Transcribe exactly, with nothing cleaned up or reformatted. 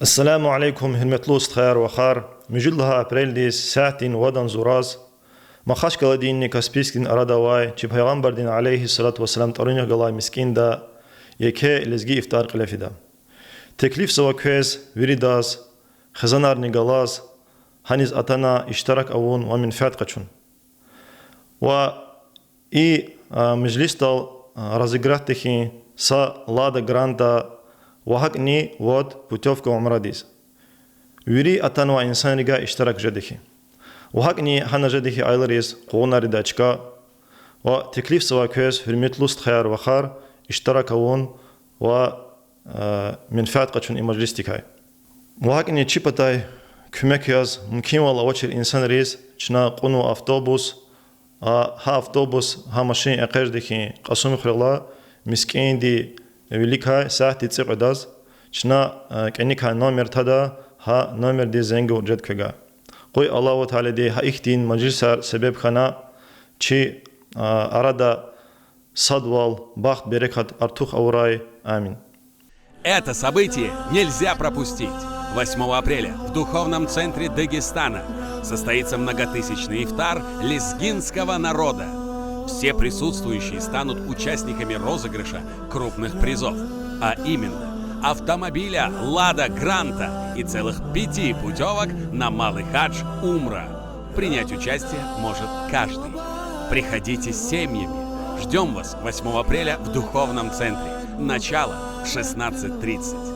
Ассаламу алейкум, гьуьрметлу устхаяр, вахар. Муьжуьд лагьай апрелдиз, Сятдин вадан зураз, Махачкъаладинни Каспийскдин арада авай чи Пайгъамбардин, عليه الصلاة والسلام, тӀварунихъ галай мискӀинда еке лезги ифтар кьиле фида. Теклифзава квез виридаз, хизанарни галаз, гьаниз атана иштирак авун ва менфят къачун. Ва и, а, межлисдал, а, разыграть тахьин са Лада Гранта ва гьакӀни вад путёвка умрадиз. Вири атанвай инсанрикай иштирак жеда хьи. Ва гьакӀни гьана жеда хьи аялриз къугъунар ийидай чка. Ва теклифзава квез, гьуьрметлу устхаяр, вахар, иштирак авун ва, э, менфят къачун и межлисдикай. Ва гьакӀни чи патай куьмек яз мумкинвал авачир инсанриз чна кьунва автобус, а, гьа автобус, гьа машин экъечӀда хьи Кьасумхуьрелай, мискӀинди виликай сятдин цӀикьведаз, чна, э, кӀаникай номер тада, гьа номердиз зенг жеда квевай. Къуй Аллагьу Таалади гьа ихьтин межлисар себеб хьана чи, а, арада садвал, бахт, берекат артух авурай. Амин. Это событие нельзя пропустить. Восьмого апреля в Духовном центре Дагестана состоится многотысячный ифтар лезгинского народа. Все присутствующие станут участниками розыгрыша крупных призов, а именно автомобиля Лада Гранта и целых пяти путёвок на Малый хадж Умра. Принять участие может каждый. Приходите с семьями. Ждём вас восьмого апреля в Духовном центре. Начало в шестнадцать тридцать.